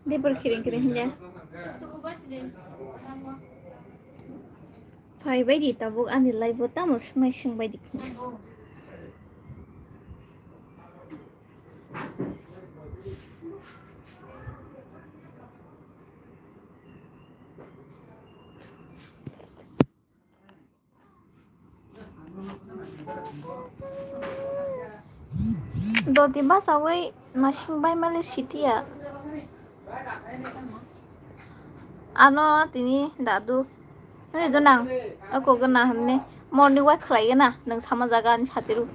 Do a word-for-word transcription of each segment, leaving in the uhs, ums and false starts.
Dibor kiring kiring hinja. Phai baidi tabuk ani live o tamo swngnai swng baidi. Doti basawi nasing bai male sitiya. Ano tini dadu. Nini do nang. Ako gana hamne. Morning walk khlai gana. Nang sama jaga ani satiru.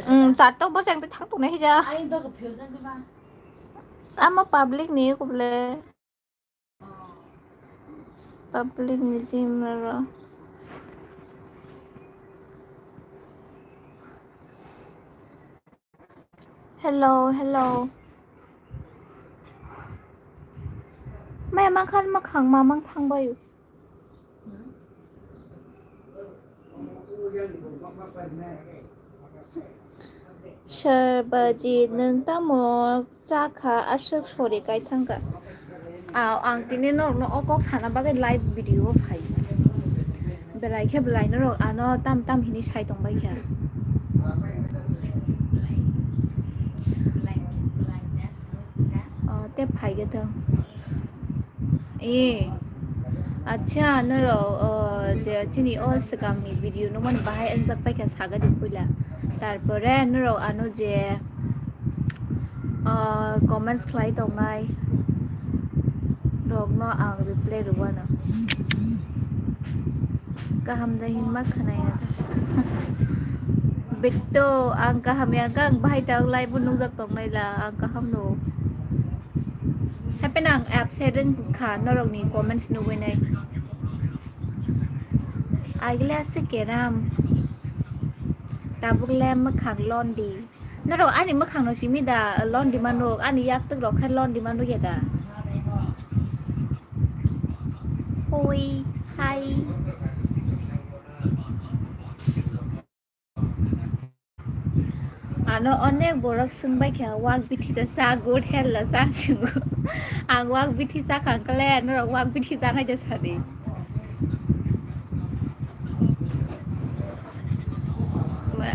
Hmm, charta bose ang thang tunai hija. Ama public ni kuble. Public ni gym ro. Hello, hello. Maya mankhan makhang mamang thang bayu. Sarbajit, nwng tamo chakha aswk sori kai thangkha? Aw, ang tini norokno o kok sana bagwi live video o phai. Belai khe belai norok ano tam tam hini sai tongbai kha. O, tei phai khe thang. E, acha, norok, o, je chini o swkangni video nukmani bahai wngjak paikha sagadi puila. Tarpore norok ano je, o, comments khlai tongnai rokno ang reply rwano. Kaham da hinma khwnaya. Bitto, ang kaham ya, ang bahai ta live o nukjak tongnai la, ang kaham no. Happen ang absent wng kha norokni comments nugwi nai. Agile ase keram. Tabuk le mwkhang londi. Norok ani mwkhang no simi da londi manuk, ani yak tuk rok khe londi manuk ya da. Hoi, hai. Ano onek borok swngbai kha, wak bithi da cha, good health da cha, ang chungo. Ang wak bithi cha khang kle, norok wak bithi chanai da sadi.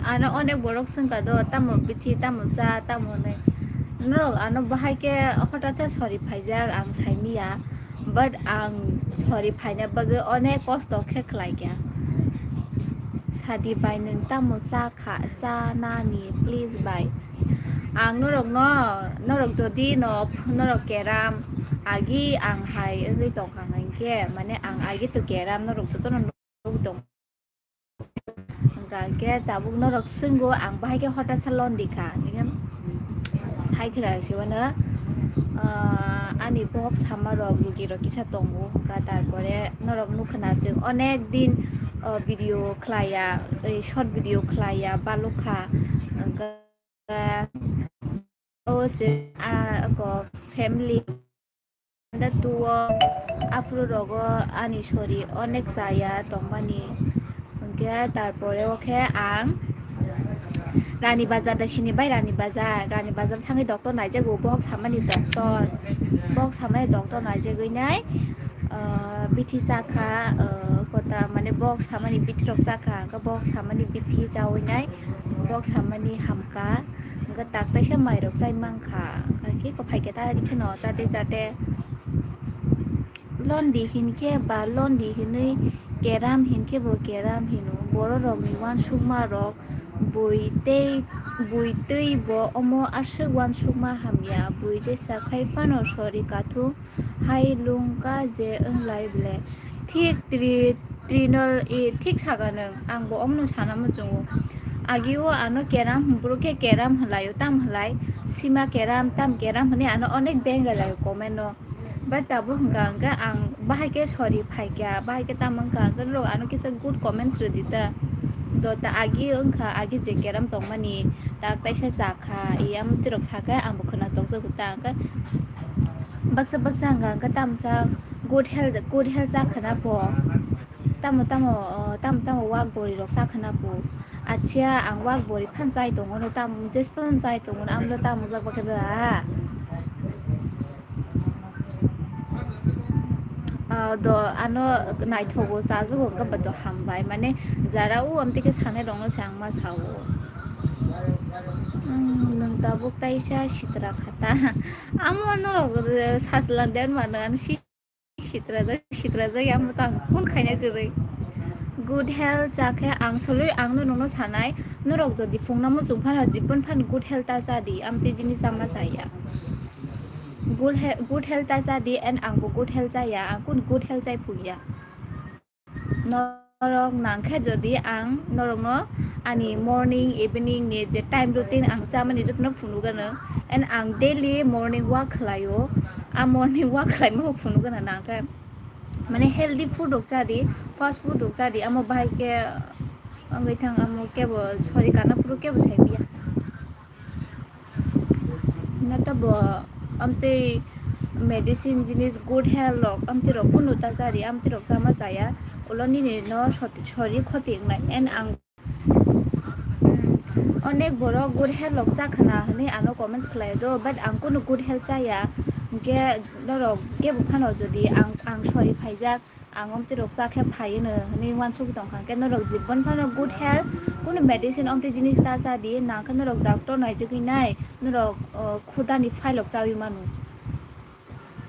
Ano onek borok swngkha do, tamo bithi, tamo cha, tamo hwnwi. Norok ano bahai khe hothat sa sori phaijak, ang saimiya. But ang sori phaina bagwi onek kosto khe khlaikha. Sadi bai, nwng tamo cha kha, cha nani, please bai. Ang norokno, norok jodi no, norok keram agi ang hai wngwi tongkha hwnkhe, mane ang agi to keram norok jotono nugwi tong. Hwnkha hwnkhe tabuk norok swnggo, ang bahai khe hothat sa londi kha, hwnkhe hai khe siwano, ah, ani bohok sama rok, rugi rok kisa tongo, hwnkha tarpore norok nukha na chwng onek din, oh, video khlaiya, ei short video khlaiya, baluk kha, hwnkha o je, ah, ako family da tuo aphuru rogo ani sori onek chaya tongmani. Hwnkhe tarpore o khe ang Rani Bazar da sini bai, Rani Bazar, Rani Bazar thangwi doctor naijago, bohok samani doctor, bohok samani doctor naijagwi nai, ah, bithi chakha, ah, kota mane bohok samani bithi rok chakha, hwnkhe bohok samani bithi chawi nai, bohok samani hamkha. Hwnkhe tak taisa mairok chai mankha, hwnkhe khe kwphai khe ta kheno chate chate. Londi hinkhe ba londi hinwi keram hinkhe bo keram hino. Bororokni uansukmarok bui tei, bui twi bo omo aswk uansukma hamya. Bui jesa khai phano sori kathung. Hai lungka je wnglai ble. Thik tri-, trinol i thik saka nwng. Ang bo omno sana muchungo. Agi o ano keram, hwnphuru khe keram hwnlaio, tam hwnlai. Sima keram, tam keram hwnwi ano onek beng laio comment no. But tabuk hwnkha hwnkhe ang bahai khe sori phaikha, bahai khe tamo wngkha hwnkhe norok ano kisa good comments rwdi ta. Do ta agi wngkha, agi je keram tongmani tak taisa chakha, i amtwi rok sakhe ang bo khwna tokjago ta hwnkhe. Baksa baksa hwnkha hwnkhe tamsa good health, good health cha khwna pho. Tamo tamo, o, tamo tamo wak bwrwi rok cha khwna pho. Acha, ang wak bori phan chai tongo no, tam jes phan chai tongo no, amlo tam jak bakhe ba. Ah, do ano naithogo chajago hwnkhe ba do hambai, mane jara o amtwi khe sanai rokno se ang ma sao. Hmm, nwng tabuk taisa sitra khata. Amo norok, eh, sajla der mano ano si Sitrajak, sitrajak, ya, mo tang kun khaina kwrwi. Good health cha khe ang solwi ang no nokno sanai, norok jodi phungna muchung phano jibon phano good health ta cha di, amtwi jini chama cha ya. Good he-, good health ta cha di, and ang bo good health cha ya, ang kun good health chai phung ya. Norok nang khe jodi ang norokno ani morning, evening ni je time routine ang chamani jotono phunukgano, and ang daily morning walk khlaio, a morning walk khlaima bo phunukgano nang khe, mane healthy food rok cha di, fast food rok cha di, amo bahai khe wngwi thang, amo kebo sori kana phuru kebo sai piya. Na tabo amtwi medicine jinis good health rok amtwi rok kunu ta cha di, amtwi rok chama chaya, ulo nini no sot-, sori khoti wngnai, and ang, hmm, onek borok good health rok cha khna hwnwi ano comments khlai do, but ang kunu good health chaya, hwnkhe norok kebo phano jodi ang, ang sori phaijak, ang omtwi rok cha khe phai hwnwi uansugwi tongkha, hwnkhe norok jibon phano good health, kunu medicine omtwi jinis ta cha di, nang khe norok doctor naijagwi nai, norok, o, khudani phailok chawi manu.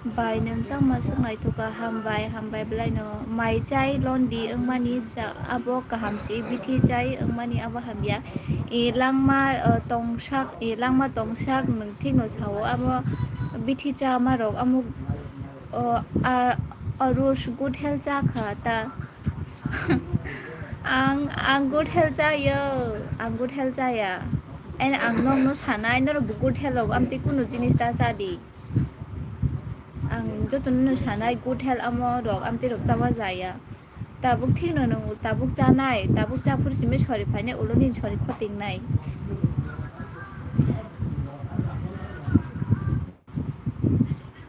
Bai, nwng tangma swk naithok kha, hambai, hambai bwlaino. Mai chai londi wngmani cha-, abo kaham se, bithi chai wngmani abo hamya. E langma, o, tongsak, e langma tongsak nwng thikno sao, abo bithi chama rok amo, o, a, Arush good health cha kha ta. Ang, ang good health chayo, ang good health chaya. And ang nokno sanai, norok bo good health rok amtwi kunu jinis ta cha di. Ang jotono no sanai good health amo rok amtwi rok chama chaya. Tabuk thikno nwng tabuk chanai, tabuk cha phuru simi sori phainai, ulo nini sori khotingnai.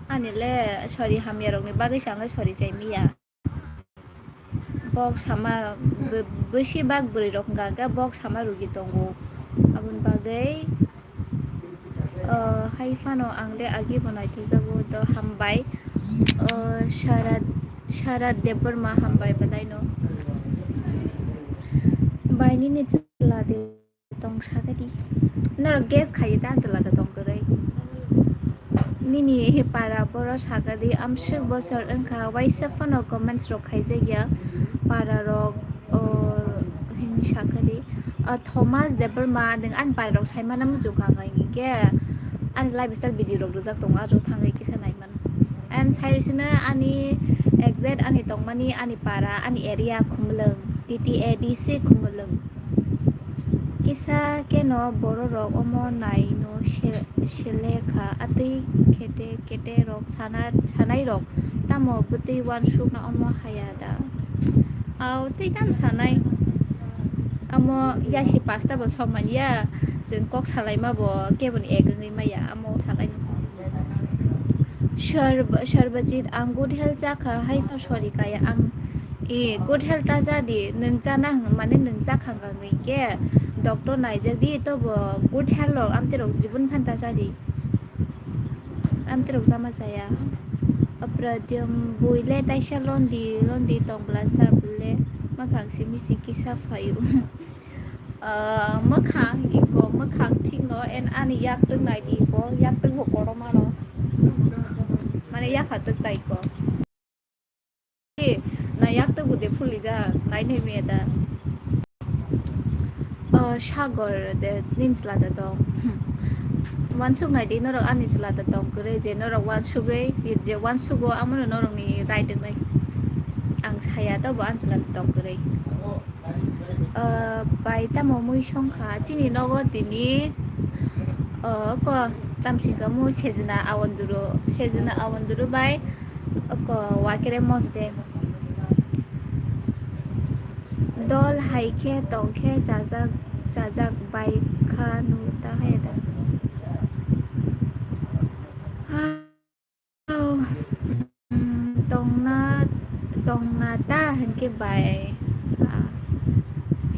Ani le sori hamya rokni bagwi se ang le sori chai miya. Bok sama bw-, bwsibak bwrwi rok hwnkha khe bok sama rugi tongo. Aboni bagwi, o, hai phano ang de agi bo naithojago, do hambai, o, Sara, Sara Debbarma hambai bwlaino. Bai nini chwla de tong sakadi. Norok guess khaiwi ta chwla da tong kwrwi. Nini para boro sakadi, amswk bosor wngkha, waisa phano comments rok khaijakya para rok, o, hini sakadi. O, Thomas Debbarma, nwng ani para rok saimano muchungkha hwnkhe ani lifestyle video rok rijak tongo, ajo thangwi kisa naimano. And sai sino ani exact ani tongmani ani para, ani area Khumulwng, T T A D C Khumulwng. Kisa keno bororok omo naino se-, selekha, atwi kete kete rok sana-, sanairok tamo bwtwi uansukna omo haya da? Au twi tam sanai? Amo yasi pasta bo somani ya, chwng kok salaima bo keboni ek wngwi maya, amo sanai. Sarb-, Sarbajit, ang good health chakha, hai pha sorry kaya ang. E, good health ta cha di, nwng chana hwn, mane nwng chakha hwnkha hwnkhe doctor naijak di, tobo good health rok amtwi rok jibon phan ta cha di. Amtwi rok chama chaya. Apradyam buile taisa londi, londi tong bwlasa bwle, makhang simi si kisa phaio. Ah, mwkhang iko, mwkhang thikno, and ani yaktwk nai di iko, yaktwk bo kotorma no. Mane yapha twk ta iko. Na yaktwk bo de phulijak, nai nai meda. Oh, Sagor de nini chwla da tong. Wansuk nai di norok ani chwla da tong kwrwi, je norok wansugwi, je wansugo amo no norok ni right wngnai. Ang saya tobo ani chwla da tong kwrwi. Ah, bai tamo mui songkha chini nogo tini, ah, ko tamsingkha mu sejna awanduru, sejna awanduru bai ko wakere mosde. Dol hai khe tong khe chajak, chajak bai kha nu ta hai da. Oh, mm, tongna, tongna ta hwnkhe bai, ah,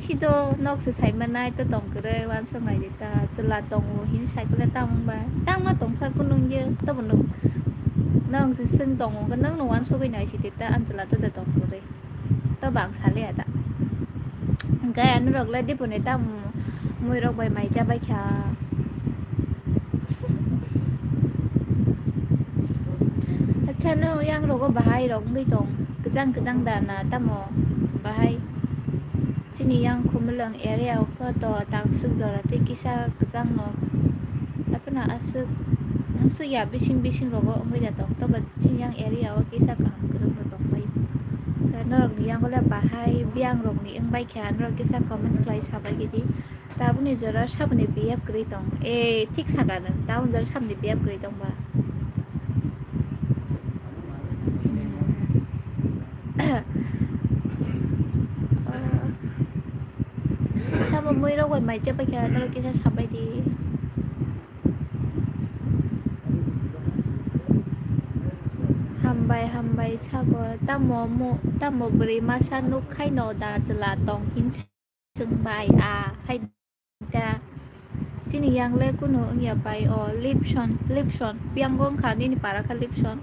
Kito nok se sai manai to tong kwrwi, uansuk nai di ta, chwla tongo hin sai khe tamo wng bai? Tamo tongsa kunu wng ya, tobo nwng, nwng se swng tongo, nwng no uansugwi nai si di ta, ang chwla to da tong kwrwi. To bang sale ya ta. Hwnkhe anorok le diponi tamo mui rok bai mai cha bai kha. Acha, no yang rogo bahai rok wngwi tong, kwchang kwchang da na tamo bahai? Chini yang Khumulwng area o khe to takswk jora tei kisa kwchang no. Aphano aswk, aswk ya bising bising rogo wngwi da tong, tobo chini yang area o kisa kaham kwrwng no tong bai. Norok ni yango le bahai biyang rok ni wng bai kha, norok kisa comments khlai sa bai di. Tabukni jora saboni behave kwrwi tong. E, thik saka nwng. Tabukni jora saboni behave kwrwi tong ba. Tamo mui rok bai mai chepai kha, norok kisa sabai di. Hambai, hambai Sagor. Tamo mu, tamo bwrwi masa nuk khaino da chwla tong hin. Chwng bai a hai da. Chini yang le kunu wngya bai o Lipson, Lipson. Piyango wngkha nini para kha Lipson.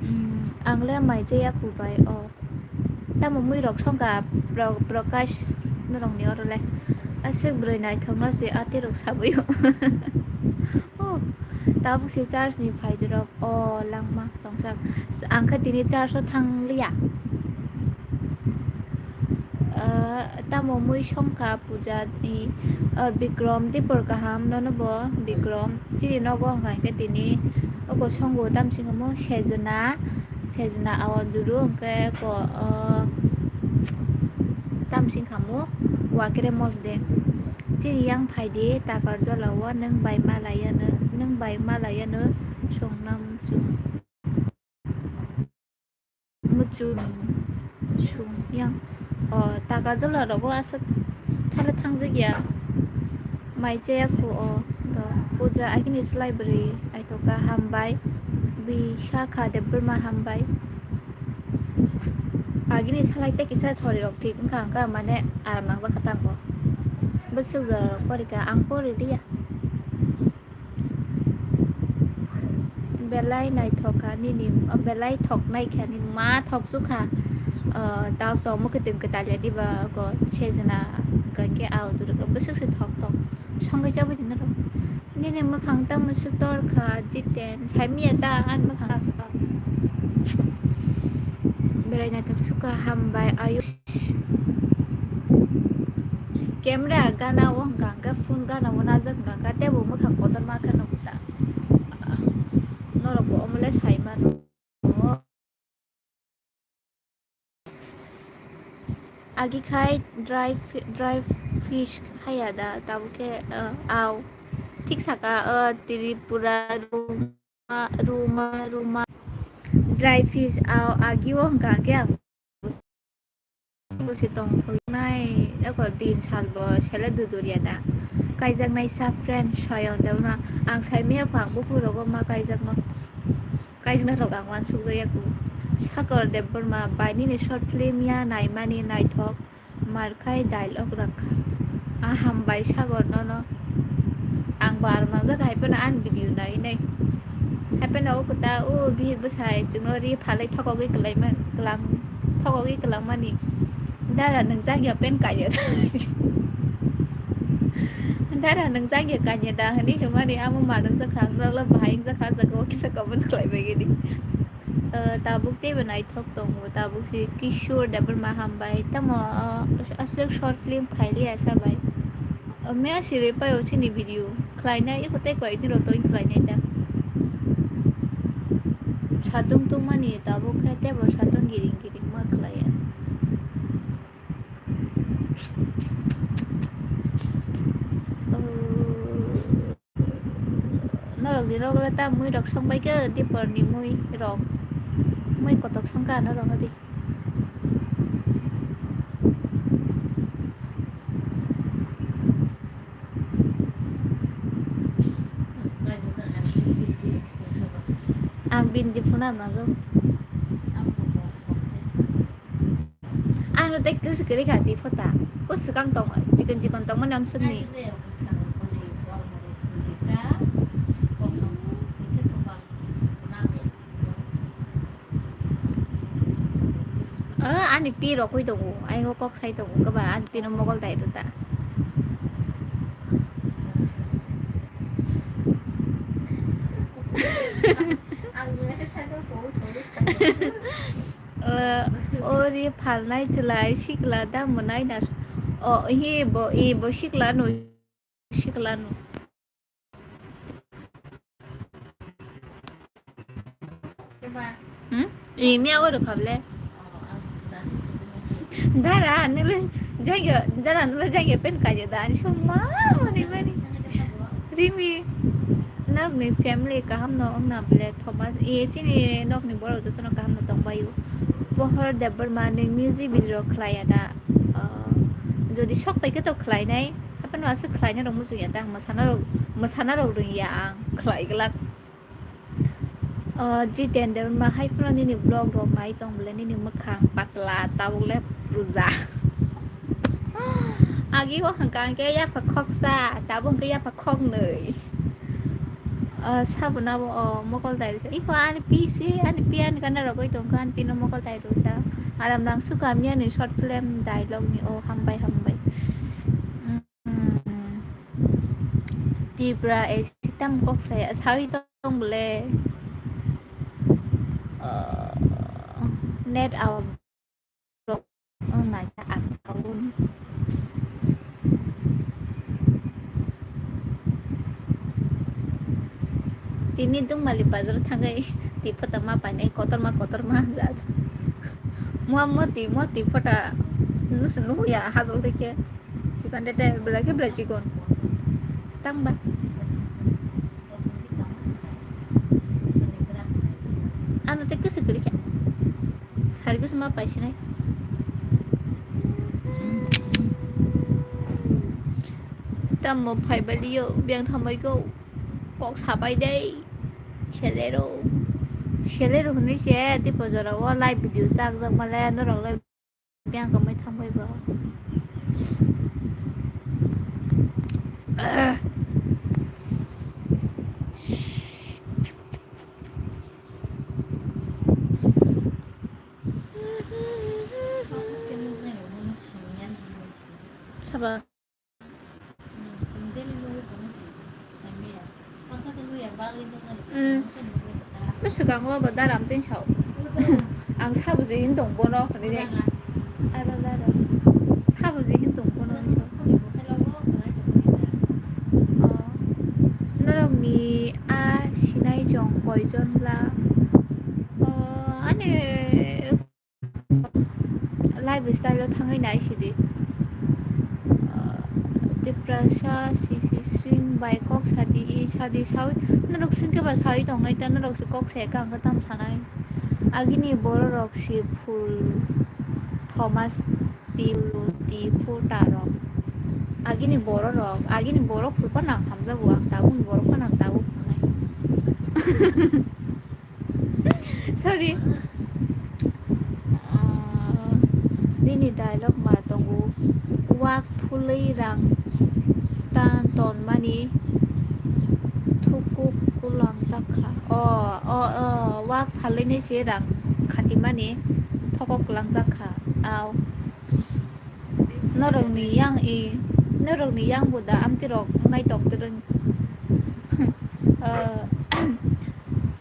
Hmm, ang le mai chaya khu bai o. Tamo mui rok songkha Pro-, Prakash norok ni oro le. Aswk bwrwi naithok no se ati rok sabaio. Oh, tabuk se church ni phai rok. O langma tongsa. Ang khe tini church o thang liya. Ah, tamo mui songkha puja ni, ah, Bikram, Dipor kaham nono bo Bikram. Chini nogo hwnkha hwnkhe tini oko songo tam singmo sejna, sejna awa duru hwnkhe ko, ah, tam singkhamu wakre mosde. Chini yang phaidi takar jolao nwng bai malaiano, nwng bai malaiano songnam chung. Muchung sung yang. O, taka jola rogo aswk thale thangjak ya. Mai chaya khu o, do, puja agini slai bwrwi aitoka hambai. Bisakha Debbarma hambai. Agini salai tei kisa chori rok thik wngkha, wngkha mane aram nangjak kha tango. Bwswk jora rok porikha, ang pori liya. Belai naithok kha nini, o belai thoknai kha nini ma thok sukha. O, dak tongmo kwtwng kwtal ya diba, go sejna hwnkhe au duru bwswk se thok tong. Songwi chabai di norok. Nini mwkhang tamo swk tor kha, Jiten. Saimiya ta ani mwkhang ta swk tor. Belai naithok sukha, hambai, ayuk. Camera gana o hwnkha hwnkhe phone gana o najak hwnkha hwnkhe teibo mwkhang kotorma khe nugo ta. Norok bo omo le sai mano. Agi khai dry fi-, dry fish haya da tabuk khe, uh, au thik saka, uh, Tripura Ruma, Ruma, Ruma. Dry fish au agi o hwnkha hwnkhe ang Bo se tongthoknai, eko din sal bo sele dudur ya da. Kaijaknai sa friend Soyong Debbarma. Ang saimaya kho ang buphuru rogo ma kaijakno. Kaijakna rok ang uansukjak ya kho. Sagar Debbarma bai nini short film ya naimani naithok. Markhai dialogue rakha. A hambai Sagar nono. Ang bar mangjak hai phano ani video nai nai. Hai phano o kwta o bihik bwsai chwngno ri phalai thokogwi kwlaima kwlang thokogwi kwlangmani. Dara nwngjak ya pen kanya da. Dara nwngjak ya kanya da hwnwi hwnmani amo ma nwngjak kha ang norokle bahai wngjak kha jaga o kisa comments khlaibai gini. Eh, tabuk teibo naithok tongo, tabuk se Kishore Debbarma hambai. Tamo, eh, aswk short film khailiya sabai. Eh, mia siri pai o chini video khlainai, eko tei koi dino toin khlainai da. Satung tungmani tabuk khe teibo satung giring giring ma khlaiya. Oh. Norok ni rok le ta mui rok song bai khe, dipor ni mui rok. Mui kotok song kha norok di. Ang bini di phone ang nang. Ang Tei kwswk kwrwi kha twi phota. O swkang tong, chikon chikon tongmani amswkni. Ah, ani pi rokwi tongo. Ai o kok sai tongo kwba, ani pino mogol dai rwta. Ah, ori phalnai chwlai sikla da mwnai na. O, hi bo, i bo sikla no, sikla no. Hmm? Imi ago rwkha ble. Dara, nungla jagya, dara nungla jagya pen kaya da, ani sung ma mani mani. Rimi, nokni family kaham no wngna ble Thomas, e chini nokni borok jotono kaham no tongbaio. Pohor Debbarma ni music video rok khlaiya da. Ah, jodi sok pai khe to khlainai, haphano aswk khlaina rok muchungya da, mwsana rok, mwsana rok rwngya ang khlai glak. Ah, Jiten Debbarma hai phano nini vlog rok nai tong bole nini mwkhang patla tabuk le pruja. Agi o hwnkha hwnkhe yapha khoksa, tabuk hwnkhe yapha khoknwi. Ah, sabuna bo, oh, mokol dai rwsa. Iko ani pi si, ani pi ani gana rogwi tongkha, ani pino mokol dai rwta. Aram nang suka miya ni short film dialogue ni, oh, hambai, hambai. Mm. Tipra A C tam kok saya, sawi tong bole. Ah, net out. Oh, naikha ang taun. Tini Dungmali bazar thangai, twi phota ma painai, kotorma, kotorma jat. Mua moti, moti phota, nus-, nuhuya hajol dekhe. Chikon de de, belai khe belai chikon. Tang ba? Ano tei kwswk kwrwi kha. Sari kwswk ma paisinai. Tamo phaibalio, biyang thambai go. Kok sabai dei. Selero. Selero hwnwi se, tei bojaro o live video chak jak male, norok le biyang kwmai thangbai bo. Saba. Hmm. Bwswkango bo daram twi sao. Ang sabo je hini tong bono hwnwi de. Aro dada. Sabo je hini tong bono hwnwi sao. Oh. Norokni a sinai chong koijon bla? Oh, ani Live style o thangwi nai sidi. Ah, Tiprasa, si, si, swing bai kok sadi, i sadi sawi, norok swing khe ba sawi tongnai ta, norok se kok se ka hwnkhe tam sanai. Agini borok rok si phul Thomas ti, ti phuta rok. Agini borok rok, agini borok phul phano ang hamjago, ang tabuk borok phano ang tabuk phnai. Sorry. Ah, nini dialogue ma tongo. Wak phulwi rang tan tonmani thukuk kulangjak kha. O, o, o, wak phalwi ni se rang khatimani thokok kwlangjak kha. Au. Norokni yang i, norokni yang bo da amtwi rok wngnai tong twrwng. Ah,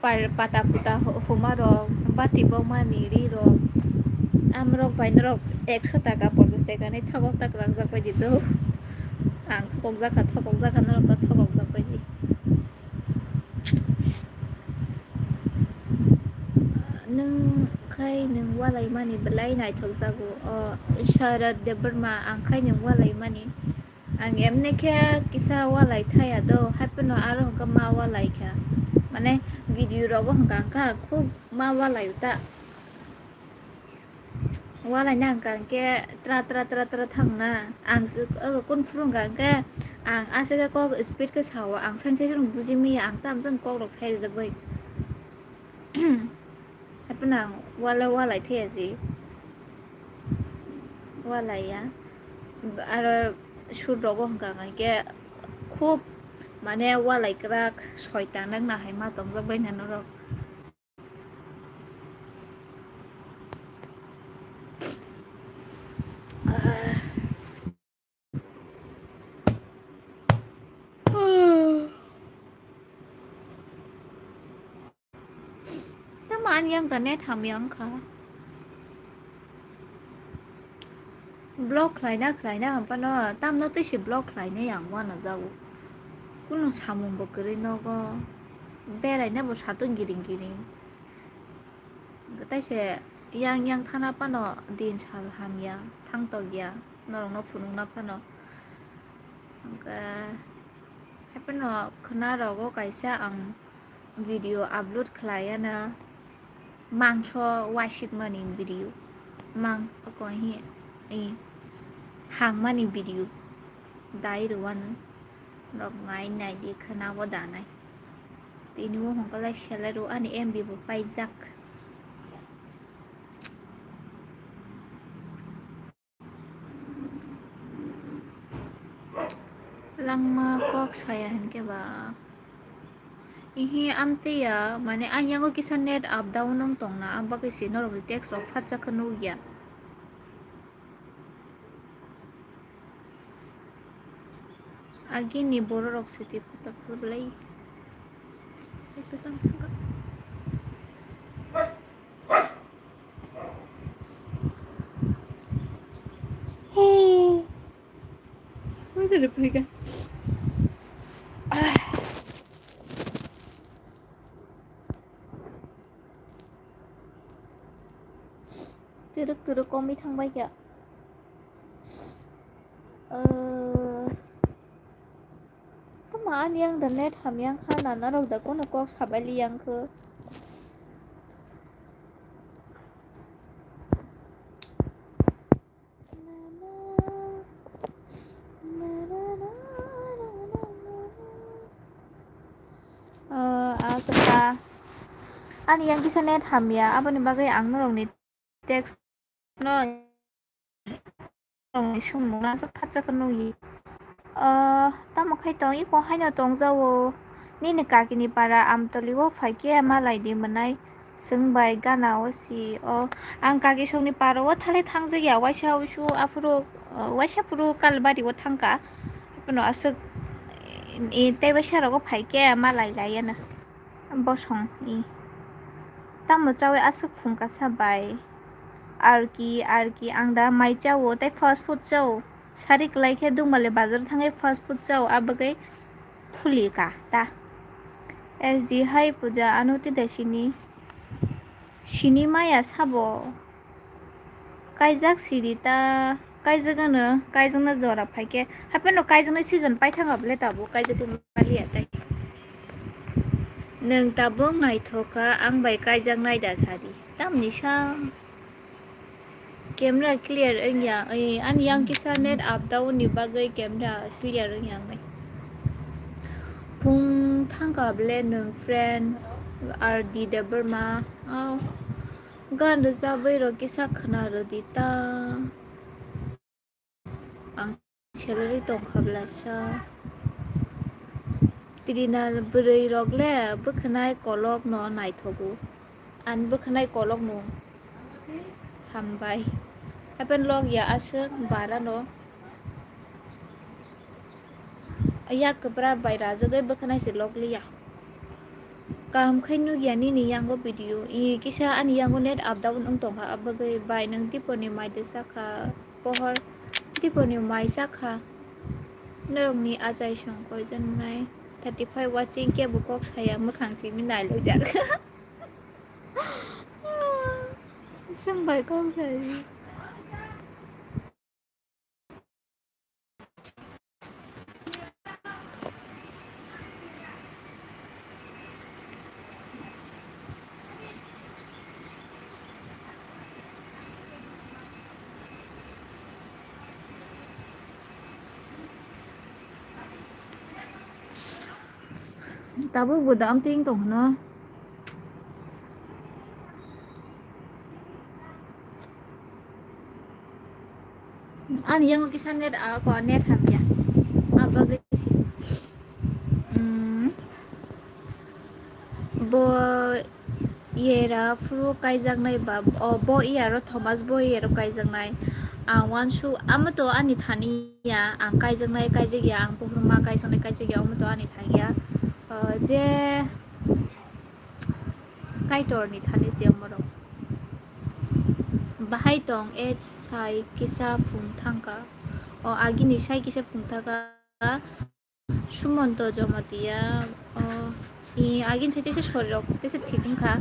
par-, pata puta hu-, huma rok, bati bokma ni ri rok. Amrok bai norok ekso taka, ponchas taka ni thokok ta kwlangjak bai di do. Ang thokok jakha, thokok jakha, norok ta thokok jak bai di. Nwng khai nwng walaimani belai naithokjago. O Sharad Debbarma, ang khai nwng walaimani. Ang emni khe kisa walai thaya do, haiphano aro hwnkhe ma walai kha. Mane video rogo hwnkha hwnkha khub ma walai ta. Walai nang hwnkha hwnkhe tra tra tra tra thangna. Ang se, o, kun phuru hwnkha hwnkhe ang aswk khe kok speed khe sao, ang sani sani buji maya, ang tamo jani kok rok sai rijak bai. Haiphano ang walai walai thaya se. walai ya. Aro sur rogo hwnkha hwnkhe khub mane walai kwrak soitan wngna hai ma tongjak bai na norok. Tamo ani yang da net hamya wngkha. Vlog khlaina khlaina hampano tamno twi se vlog khlaina yang uanajago. Kunu samung bo kwrwi nogo. Beraina bo satung giring giring. Hwnkhe taise yang yang thana phano din sal hamya, thangtokya, norokno phunukna phano. Hwnkhe haiphano khwnarogo kaisa ang video upload khlaiya na mangso wasikmani video, mang-, oko hi, i, hangmani video dai rwano. Rok nai nai di khwna o danai. Tini o hwnkhe lai selai rw ani M B bo paijak. Langma kok saya hinkhe ba. Ihi amtwi ya, mane ang yango kisa net up down wng tongna, ang bagwi se norokni text rok phatsa khe nukya. Agini bororok se twi photo photo belai. Ekdom thangkha. Mui tadi phaikha. Turuk turuk komwi thangbai kha. Tama ani yang da net hamya kha, nana rok da kono kok sabai li yang kho. Ah, ah, kata. Ani yang kisa net hamya, aboni bagwi ang norokni text no sumung na sa phatsa khe nukya. Ah, tamo khai tong, iko haino tongjago. Nini kakini para Amtoli o phaikhe malai di mwnai. Swngbai gana o si o. Ang kaki songni para o thale thangjak ya, waisa usu aphuru, uh, waisa phuru Kalbari o thangkha. Haiphano aswk, i, tei waisa rogo phaikhe malai lai ya na. Bosong, i. Tamo chawi aswk phungkha sa bai. Arki, arki, ang da mai chao, tei fast food chao. Sari kwlai khe Dungmali bazar thangwi fast food chao, abagwi phuli ka ta. S D hai puja ano tida sini. Sini maya sabo. Kaijak siri ta, kaijak ano, kaijakna jora phaikhe. Hapheno kaijaknai season paithang abole tabo, kaijak maliya tai. Nwng tabuk naithok kha, ang bai kaijaknai da sadi. Tamni sa. Camera clear wngya, oi, ani yang kisa net up down ni bagwi camera clear wngya wngnai. Phung thangkha bele nwng friend R D Debbarma, oh, gan rwchabwi rok kisa khwna rwdi ta. Ang salary tongkha blasa. Trina bwrwi rok le bwkhwnai kolok no naithogo. Ani bwkhwnai kolok no hambai. Happen log ya aswk bara no. Yak kwbra bai rajagwi bwkhwnai se log liya. Kaham khai nukya nini yango video. I kisa ani yango net up down wng tongkha, abagwi bai nwng tiponi mai de sakha. Pohor tiponi mai sakha. Norokni achai song koijon nai? Thirty five watching kebo kok saya, mwkhang simi nailaijak. Swng bai kok sai. Tabuk bo dam ting tong hwno. Ani yango kisa net, ah, ko net hamya. Abagwi si. Mm. Bo iyera phuru kaijaknai ba, o, bo iyaro Thomas bo iyero kaijaknai. Ang wansuk, amo to ani thani ya, ang kaijaknai kaijakya, ang buhruma kaijaknai kaijakya, omo to ani thangya. O, je Kaitorni thani se omorok. Bahai tong, age sai kisa phung thangka. O, agini sai kisa phung thangka. Sumonto Jamatia, o, i, agini sai tesa sorirok tesa thik wngkha.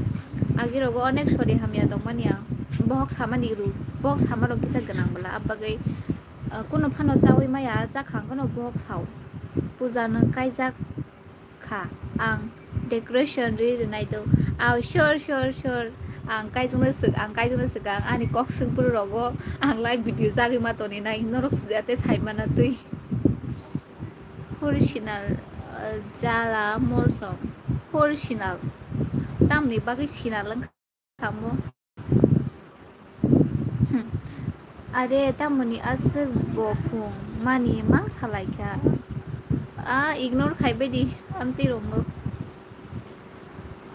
Agirogo onek sori hamya tongmani ang. Bohok samani rw, bohok samarok kisa gwnang bwla. Abagwi, o, kuno phano chawi maya, chakhang kheno bohok sao. Puja nwng kaijak kha, ang decoration ri rwnai do. Aw, sure, sure, sure. Ang kaijakno swk, ang kaijakno swk, ang ani kok swk bwrwi rogo ang live video jagwi ma toni nai, norok jate sai mana twi. Hur sinal, uh, jala molsom. Hur sinal. Tamni bagwi sinal wng Tamo. Hmm. Are, tamoni aswk bo phung mani mang salaikha. A, ignore khaibaidi, amtwi rokno.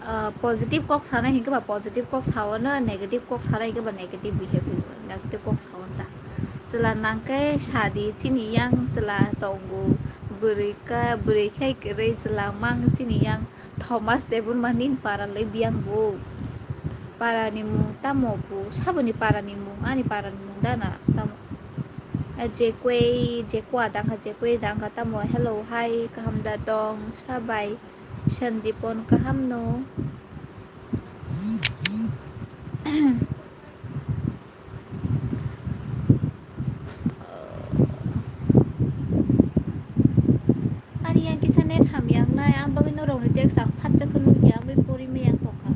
Ah, positive kok sana hinkhe ba positive kok saono, negative kok sana hinkhe ba negative behavior, negative kok saono ta. Chwla nangkhe sadi chini yang chwla tongo, bwrwi ka, bwrwi khai kwrwi chwla mang chini yang. Thomas Debbarma nini para le biyang bo. Para ni mung tamo bo? Saboni para ni mung, ani para ni mung dana tamo? Eh, Jekwe, Jekwa dangkha, Jekwe dangkha tamo? Hello, hi, kaham da tong, sabai, Sandipon kaham no? Ani yang kisa net hamya wngnai, ang bagwi norokni text ang phatsa khe nukya, ang bai pori maya wng tongkha.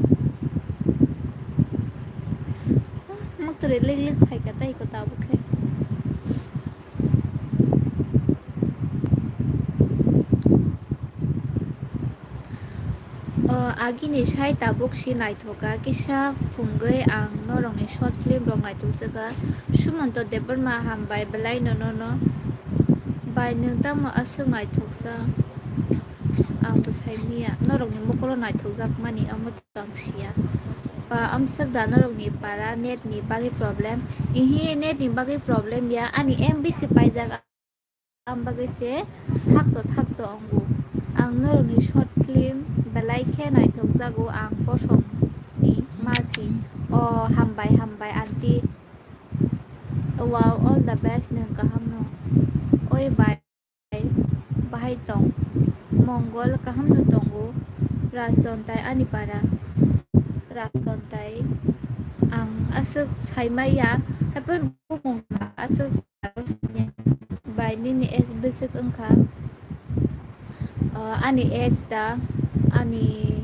Mwktwrwi lik lik phaikha tei iko tabuk khe. O, agini sai tabuk si naithoka, kisa phungwi ang norokni short film rok naithokjaka. Sumonto Debbarma hambai belai no nono. Bai nwng tamo aswk naithoksa? Ang bwsai miya, norokni mokolo naithokjakmani omo tong siya. Ba amswk da norokni para net ni bagwi problem? Ihi, net ni bagwi problem ya, ani M B se paijak. Ang bagwi se thakso thakso wngo. Ang norokni short film belai khe naithokjago, ang bosongni masi. O, hambai, hambai, aunty. Wow, all the best, nwng kaham no. Oi bai, bahai tong? Mongol kaham no tongo. Rajchontai ani para. Rajchontai. Ang aswk saimaya, haphar bumung aswk Bai nini age bwswk wngkha? Uh, ani age da, ani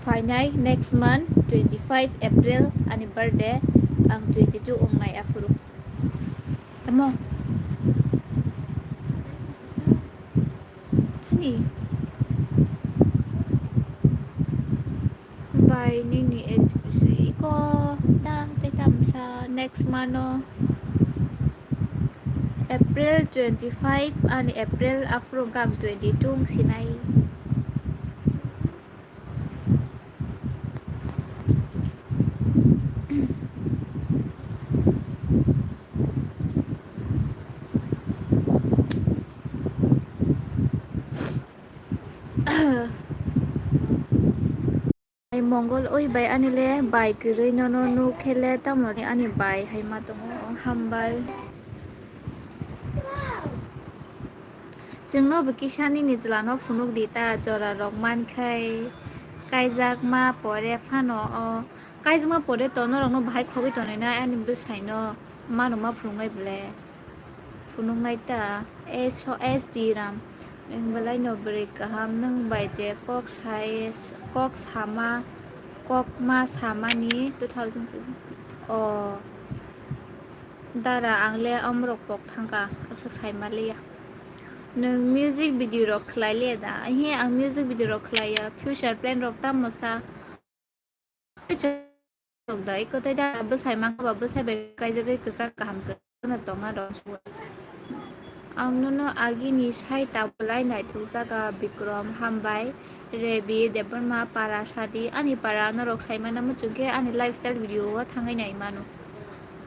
phainai next month twenty five April ani birthday, ang twenty two wngnai aphuru. Tamo? Thani? Bai nini age bwswk iko da tei tamsa next month o April twenty five ani April aphuru wngkha ang twenty two wngsinai. Ai Mongol oi bai ani le bai kwrwi nono nuk khe le tamo ni ani bai hai ma tongo, hambai. Chwngno bo kisa nini chwla no phunuk di ta, jora rok man khai kaijak ma pore phano o. Kaijak ma pore to norok no bahai khogwi tonwi nai ani bwsai no mano ma phunuk nai bwle. Phunuknai ta, S O S D ram. Nwng belai no bwrwi kaham, nwng bai je kok sai, kok sama, kok ma samani two thousand. O dara, ang le omorok pok thangka, aswk sai ma liya. Nwng music video rok khlai liya da? He, ang music video rok khlai ya, future plan rok tamo sa? Rok da, iko tei da bwsai mangkha ba bwsai bai kaijagwi kwchak kaham kwrwngno tongna rw. Ang nono agini sai tabulai naithokjaga Bikram, hambai, Rebi, Debbarma, para sadi, ani para norok saimano muchungkhe ani lifestyle video o thangwi naimano.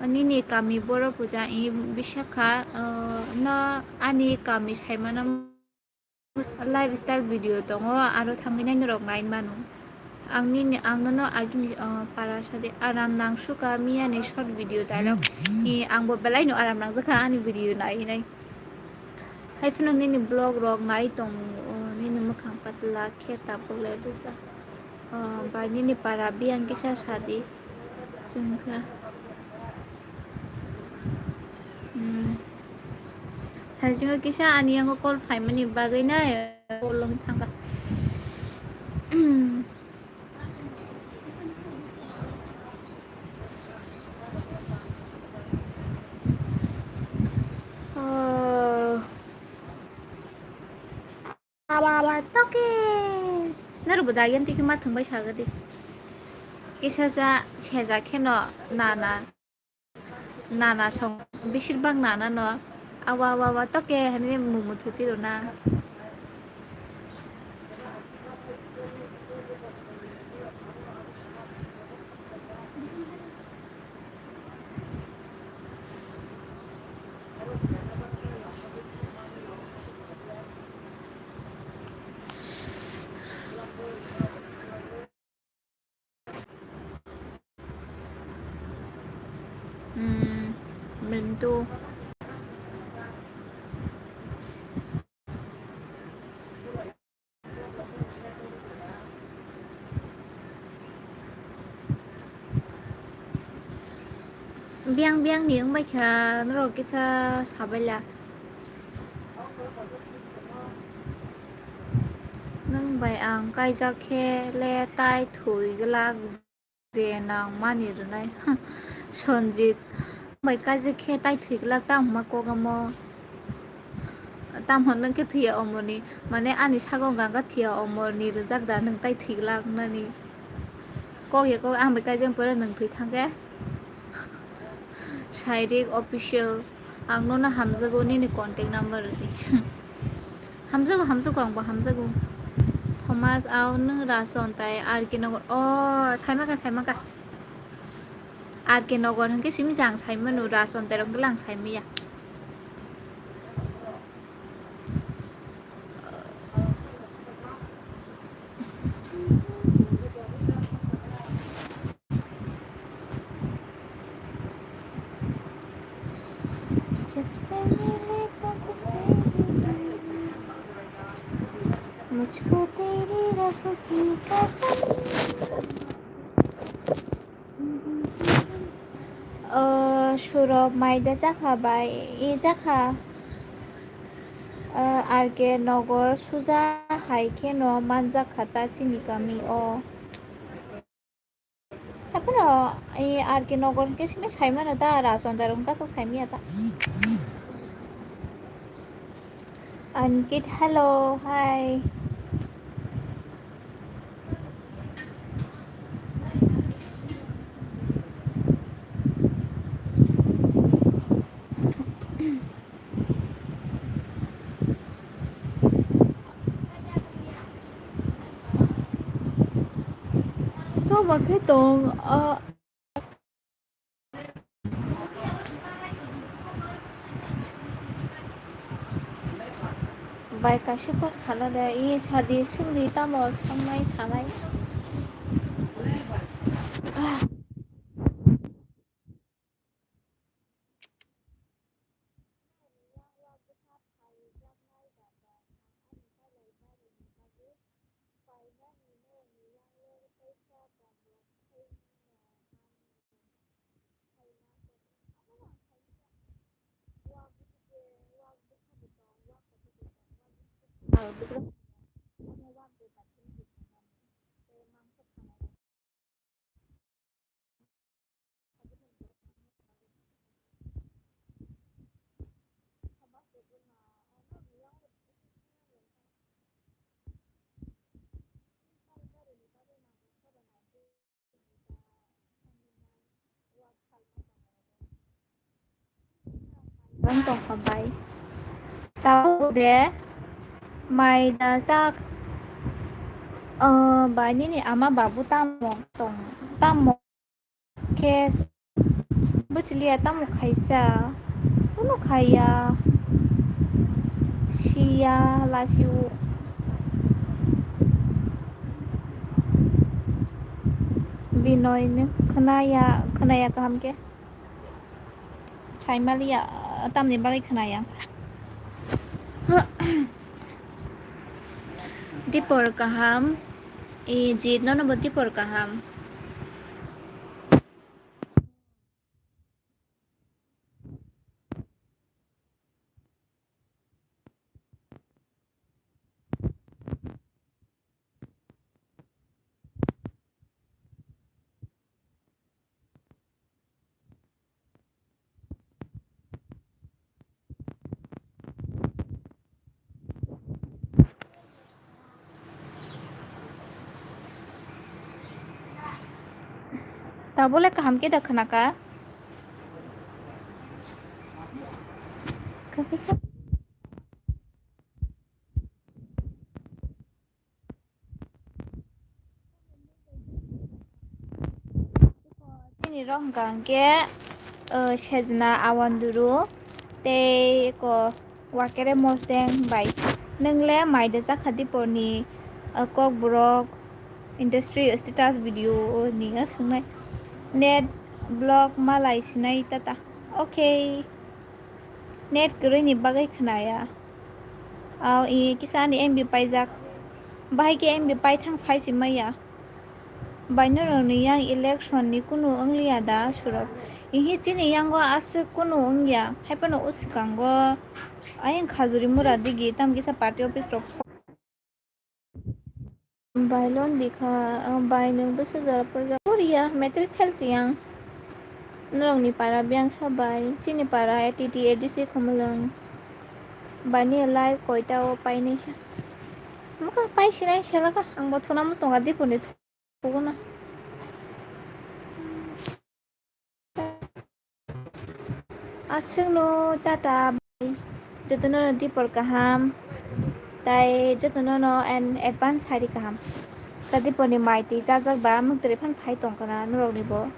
Nini kami boro puja i Bisakha, ah, no ani kami saimano lifestyle video tongo, aro thangwi nai norok nai mano. Ang nini, ang nono agini, ah, para sadi aram nang suka miyani short video dialog. I, ang bo belai no aram nang jakha ani video nai nai. Hai phano nini vlog rok nai tong, oh, nini mwkhang patla khe tabuk le buja. Oh, bai nini para biyang kisa sadi. Chwngkha. Hmm. Thaisingo kisa ani yango call phaimani bagwi nai call logwi thangkha. Oh. Awa, awa, toke. Norok bo dagi amtwi khe ma thwngbai saga di. Kisa cha seja kheno nana. Nana song, besir bak nana no. Awa, awa, awa, toke, hani mumu thuti rona. Hmm, belum tuh. Biang biang ni wngbai kha norok kisa sabaila. Nwng bai ang kaijak khe le tai thwi glak je nang mani rwnai. Sonjit bai kaijak khe tai thwi glak ta hwnma kok amo. Tamo nwng khe thwiya omorni, mane ani sago wngkha thiya omorni rwjak da nwng tai thwi glak nani. Kok ya kok ang bai kaijak pore nwng thwi thang khe. Sairik official, ang nono hamjago nini contact number rwdi. Hamjago, hamjago, ang bo hamjago. Thomas, ao nwng Rason tai R K Nagar. O, saimaka, saimaka. R K Nagar hwnkhe simi jang saimano, Rason tai rok hwnkhe lang saimaya. जब से मिले तब से मुझको तेरी रब की कसम। O, surok maida jakha bai, e jakha. O, R K Nagar suja hai kheno manjakha ta chini kami o. Haphano, e, R K Nagar hwnkhe simi saimano ta, Rason tai rok hwnkhe aswk saimaya ta. Ankit, hello, hi. Tamo khe tong, ah. Bai kaisa kok sana de, i sadi singdi tamo sangnai sanai. Ang tongkha bai. de, mai da jak, ah, ba nini ama babu tamo tong, tamo khe buchiliya tamo khaisa, kunu khaiya, siya, lasiu. Binoy ni khnaya, khnaya kaham khe. Saimaliya, tamni bagwi khnaya. Dipor kaham, e, jit nono bo dipor kaham. Tabole kaham khe da khna ka? Chini rok hwnkha hwnkhe, uh, sejna awanduru tei eko wakere mosdeng bai. Nwng le mai de jakha diporni, uh, kokborok industry status video ni swngwi net block malai sinai tata. Okay. Net kwrwini bagwi khnaya. Au, i kisa ani M B paijak. Bahai khe M B paithang sai se maya. Bai norokni yang election ni kunu wngliya da surok. Ihi chini yango aswk kunu wngya. Haiphano o swkango ayang khajuri mura digi tam kisa party office rok so- Bai lon di kha, ah, bai nwng bwswk jora porjak. Korea, matric fail se yang. Norokni para biyang sa bai, chini para A T T A D C Khumulwng. Bai ni live koita o painai sa. Mukha pai sinai sela kha, ang bo thuna mustonga dipor ni thugo na. Aswkno tata bai. Jotono dipor kaham. Tai jotono no an advance hari kaham. Ta dipor ni mai twi chajak ba mwktwrwi phan phai tong kana norok ni bo.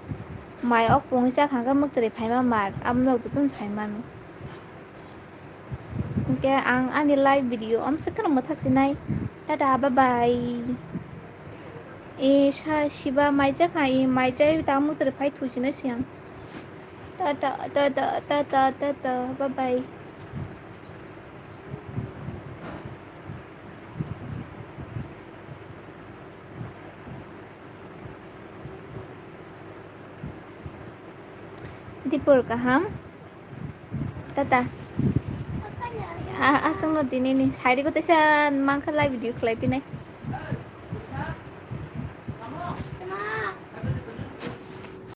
Mai ok pungwi chak hangkhe mwktwrwi phaima mar. Amo norok jotono sai mano. Hingke ang ani live video amswk kheno mwthak sinai. Tata, bye bye. E, sa, siba maijak ha, e, maijak ta mwktwrwi phai thusinai se ang. Tata, tata, tata, tata, bye bye. Dipor kaham. Tata. A-, aswkno tini ni side o teisa mankha live video khlai pinai.